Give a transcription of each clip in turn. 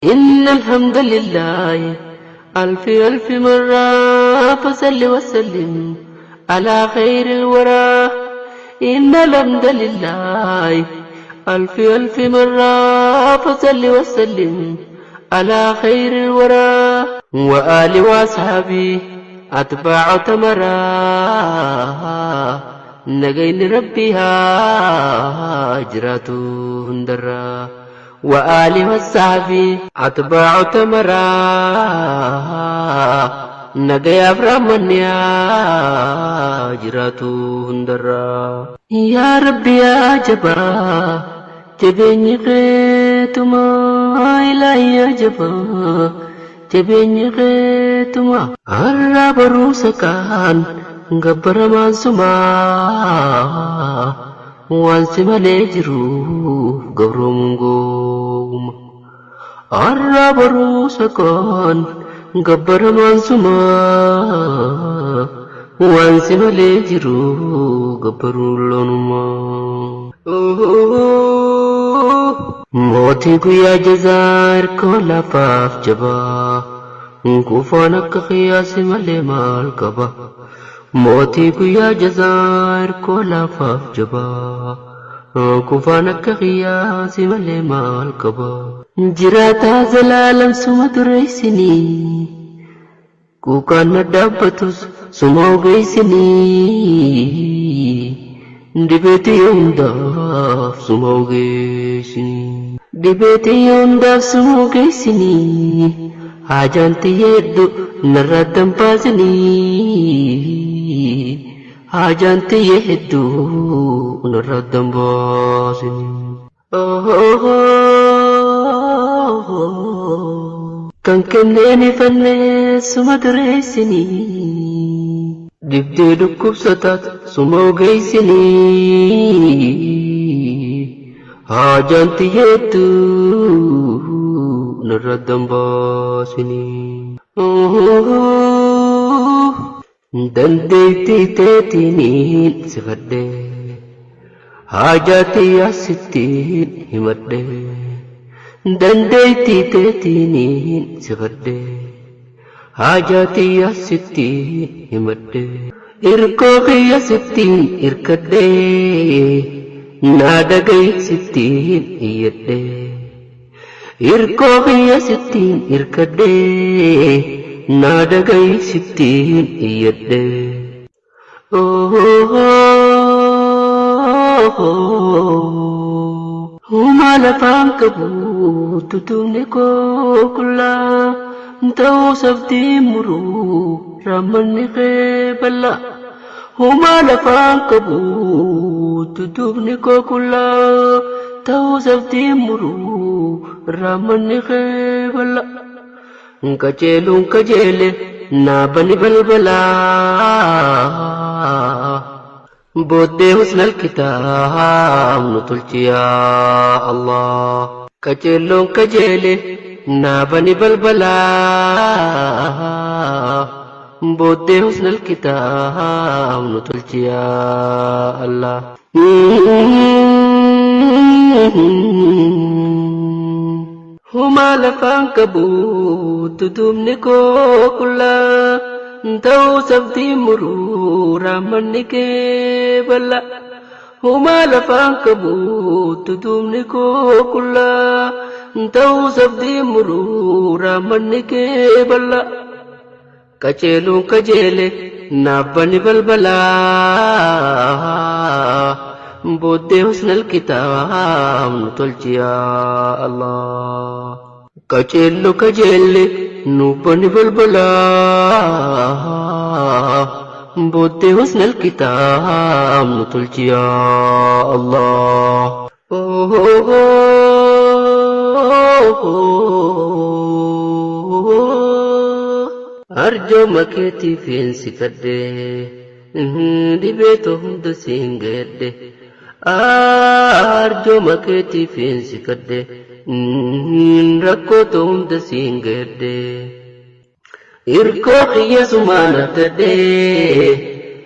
إن الحمد لله ألف ألف مرة، فصل وسلم على خير الورى. إن الحمد لله ألف ألف مرة، فصل وسلم على خير الورى وآل وأصحابه أتباع تمرا. نجين ربها جراتو هندرا وآل والصحابي أتباع تمرا. نجي أفرمنيا جراتو هندرا. يا ربي يا جبا جبيني خيتما، إلهي يا جبا جبيني خيتما. الرب روسكان غبر مانسما وانسي malee jiru gabroomuun gooma. Har'a baruusa kan gabbaramaan suma waan si malee jiru gabbaruun loonuma. Mootii guyyaa jazaa hirkoo lafaaf jabaa, kufaan akka qiyyaasi malee maal qaba? Mootii guyyaa jazaa hirkoo lafaaf jabaa, kufaan akka qiyyaasi malee maal qaba? Jiraataa zalaalam suma dureessinii, kuukaan na dhaabbatus suma ogeessinii, dhibeetii hundaaf suma ogeessinii. Dhibeetii hundaaf suma ogeessinii, haajaan xiyyeeddu narraa dambaasinii, haajaan xiyye hedduu narraa dambaasinii. Kan kenneen ifannee suma dureessinii, dhibdee dhukkubsataat suma ogeessinii, haajaan xiyyeedduu narra dambaasinii. Dandeettii teetiniin sifadhee, haajaa xiyyaa sittiin himadhee. Dandeettii teetiniin sifadhee, haajaa xiyyaa sittiin himadhee. Irkoo kiyya sittiin irkadhee, naa dhaga'i sittiin iyyadhee. Irkoo kiyya sittiin irkadhee, naa dhaga'i sittiin iyyadhee. Humaa lafaan qabu tutumni koo qullaa, ta'uu sabtii muruu raammanni kee bal'aa. Humaa lafaan qabu tutumni koo qullaa, ta'uu sabtii muruu raammanni kee bal'aa. Qajeeluun qajeele naa bani balbalaa, booddee husnal kitaab nu tolchi yaa Allah. Qajeeluun qajeele naa bani balbalaa, booddee husnal kitaab nu tolchi yaa Allah. Humaa lafaan qabu tutumni koo qullaa, ta'uu sabtii muruu raammanni kee bal'aa. Humaa lafaan qabu tutumni koo qullaa, ta'uu sabtii muruu raammanni kee bal'aa. Qajeeluun qajeele naaf bani balbalaa, booddee husnal kitaab nu tolchi yaa Allah. Qajeellu qajeelle nu bani balbalaa, booddee husnal kitaab nu tolchi yaa Allah. Arjooma keetiifin si kadhee, dhibeetoo hunda siin gahedhe. Arjooma keetiifin si kadhee, rakkootoo hunda siin gahedhe. Irkoo kiyya sumaan abdadhee,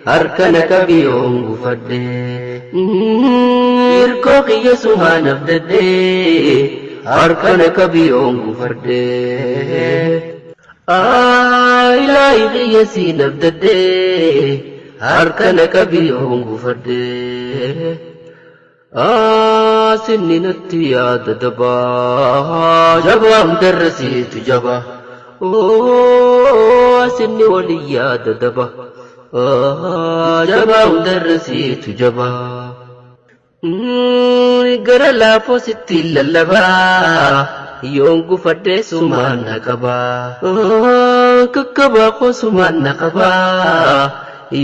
harka na qabiyoon gufadhee. Irkoo kiyya sumaan abdadhee, Harka na qabi yoon gufadhe. Ilaahi biyya siin abdadhe, harka na qabi yoon gufadhe. Sinni natti yaada dabaa, jabaa hundarra siitu jabaa. Sinni walii yaada daba, jabaa hundarra siitu jabaa. Gara laafoo sitti lallabaa, yoon gufadhe sumaan na qabaa. Kakkabaa koo sumaan na qabaa,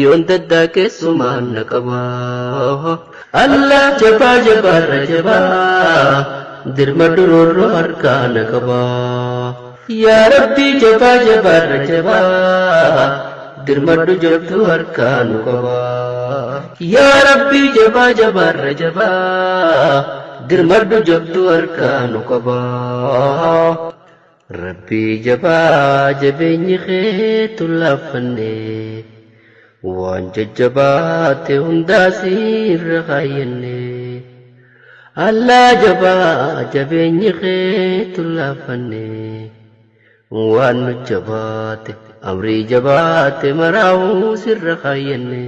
yoon daddaaqee sumaan na qabaa. Allah jabaa jabaarra jabaa, dirma duroorroo harkaa na qabaa. Yaa Rabbii jabaa jabaarra jabaa, dirmadhu jabduu harkaa nu qabaa. Yaa Rabbii jabaa jabaarra jabaa, dirmadhu jabduu harkaa nu qabaa. Rabbii jabaa jabeenyi keetu laaffanne, waan jajjabaate hundaa sirra kaayyanne. Allah jabaa jabeenyi keetu laaffanne, waan nu jabaate amrii jabaate maraa'uu sirra kaayyanne.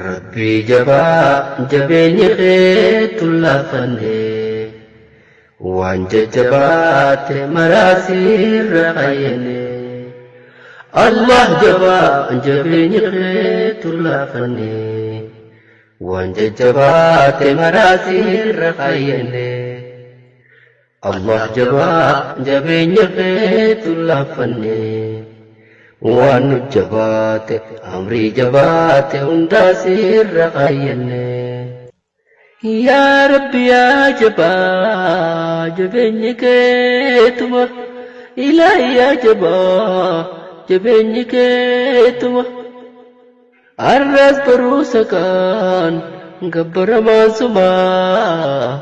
Rabbii jabaa jabeenyi keetu laaffanne, waan jajjabaate maraa sirra kaayyanne. Allah jabaa jabeenyi keetu laaffanne, waan jajjabaate maraa sirra kaayyanne. Allah jabaa jabeenya keetu laaffanne, waan nu jabaate amrii jabaate hundaa sirra kaayyanne. Yaa Rabbi yaa jabaa jabeenyi keetuma, ilaahi yaa jabaa jabeenyi keetuma. Arras baruusa kaan gabbaramaan sumaa,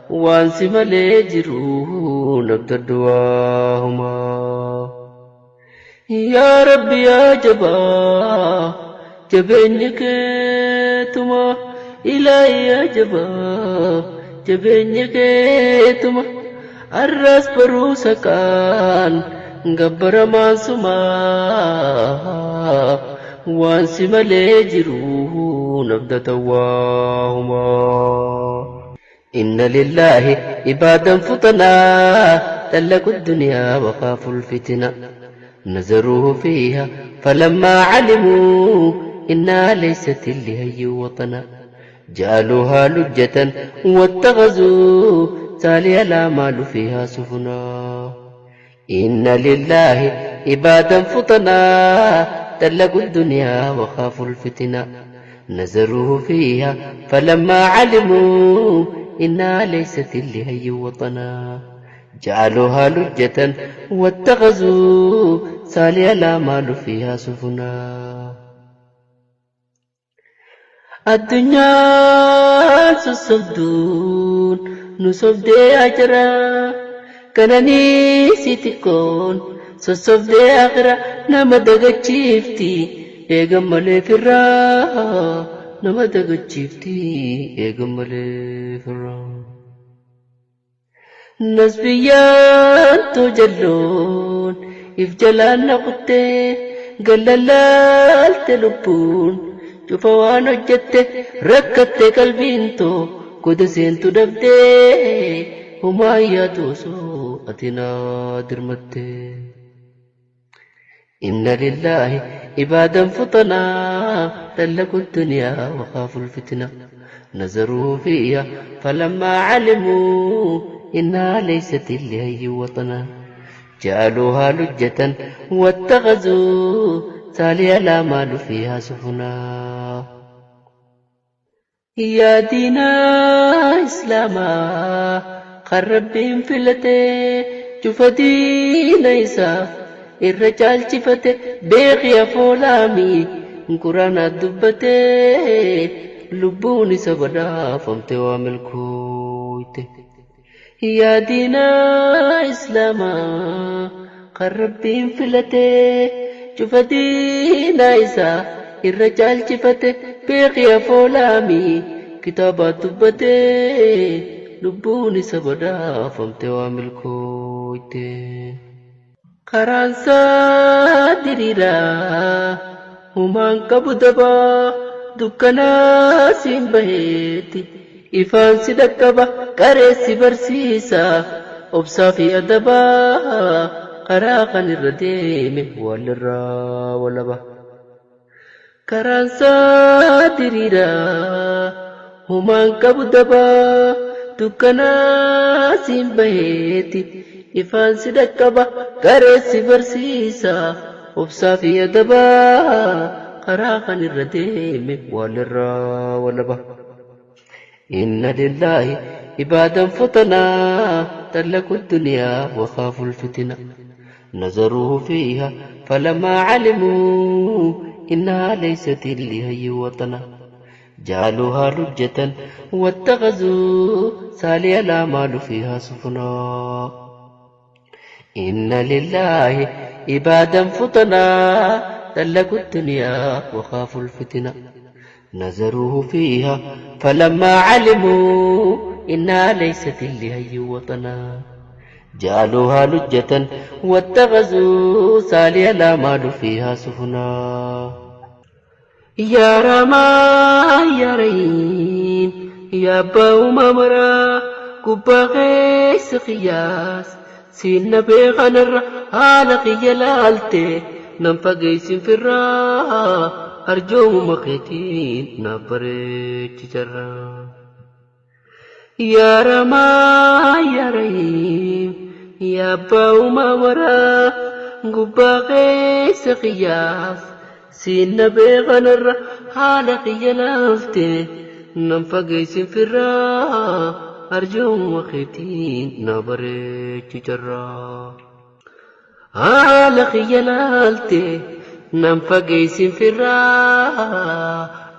waan si malee jiru nabdadhu waahumaa. Yaa Rabbi yaa jabaa jabeenyi keetuma, ilaahi yaa jabaa jabeenyi keetuma. Arras baruusa kaan gabbaramaan sumaa, waan si malee jiru nabdata waahumaa. إن لله عبادا فطنا، طلقوا الدنيا وخافوا الفتنة، نزروه فيها فلما علموا إنها ليست لهي وطنا، جعلوها لجة واتخذوا تالي الأعمال فيها سفنا. إن لله عبادا فطنا، طلقوا الدنيا وخافوا الفتنة، نزروه فيها فلما علموا إنها ليست لهي وطنا، جعلوها لجة واتخذوا سالي الأعمال فيها سفنا. الدنيا سصدون نصب أجرا، كنني سيتكون سصب أخرى، نما دغچيفتي eegam malee firraa, nama dagachiifti eegam malee firraa. Nasbiyyaan too jalloon if jalaan na kuttee, gallalaalte lubbuun cufa waan hojjette, rakkatte qalbiin too goda seentu dhabdee, homaa yaadu osoo ati naa dirmatte. إن لله عبادا فطنا، طلقوا الدنيا وخافوا الفتنة، نزروا فيها فلما علموا إنها ليست لهي وطنا، جعلوها لجة واتخذوا تالي الأعمال فيها سفنا. يا دينا إسلاما قرب فلته، شوف دين إيسا irra caalchifate, beekii afoolaami quraana dubbate, lubbuun isa badhaafamte waa milkooyte. Yaa diinaa islaamaa kan rabbiin filate, cufa diinaa isaa irra caalchifate, beekii afoolaami kitaaba dubbate, Lubbuun isa badhaafamte waa milkooyte. Karaan isaa diriiraa humaan qabu dabaa dukkanaa siin baheeti ifaan si dhaqqaba qareessi barsiisa obsaa fi adabaa karaa kan irra deeme walirraa walaba. Karaan isaa diriiraa humaan qabu dabaa dukkanaa siin baheeti ifaan si dhaqqaba qareessi barsiisa obsaa fi adabaa karaa kan irra deeme walirraa walaba. Inna lillaahi ibaadan futanaa طلقوا الدنيا وخافوا الفتنة نظروا فيها فلما علموا إنها ليست لهي وطنا جعلوها لجة واتخذوا سالي الأعمال فيها سفنا. إن لله عبادا فطنا طلقوا الدنيا وخافوا الفتنة نظروه فيها فلما علموا إنها ليست لهي وطنا جعلوها لجة واتخذوا سالي الأعمال فيها سفنا. يا رما يا رين يا باو ممرا كوبا غيس قياس سين بيغنر هالقي يلالتي ننفقيس في الرا أرجو مخيتين نبريت جرا. يا رما يا رين يا باو ممرا كوبا غيس قياس سين بيغنر هالقي يلالتي ننفقيس في الرا أرجو مخيتين نبريت جرا. هالقي يلالتي ننفقيس في الرا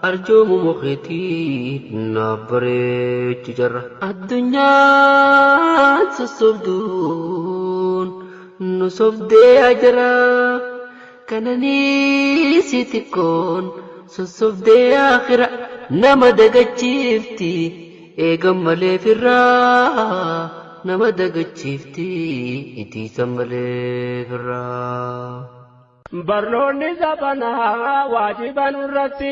أرجو مخيتين نبريت جرا. الدنيا تصبدون نصب أجرا كنني سيتكون سصب آخرة نما دقتشيفتي eegam malee firraa nama dagachiifti itiisan malee firraa. Barnoonni zabanaa waajiba nurratti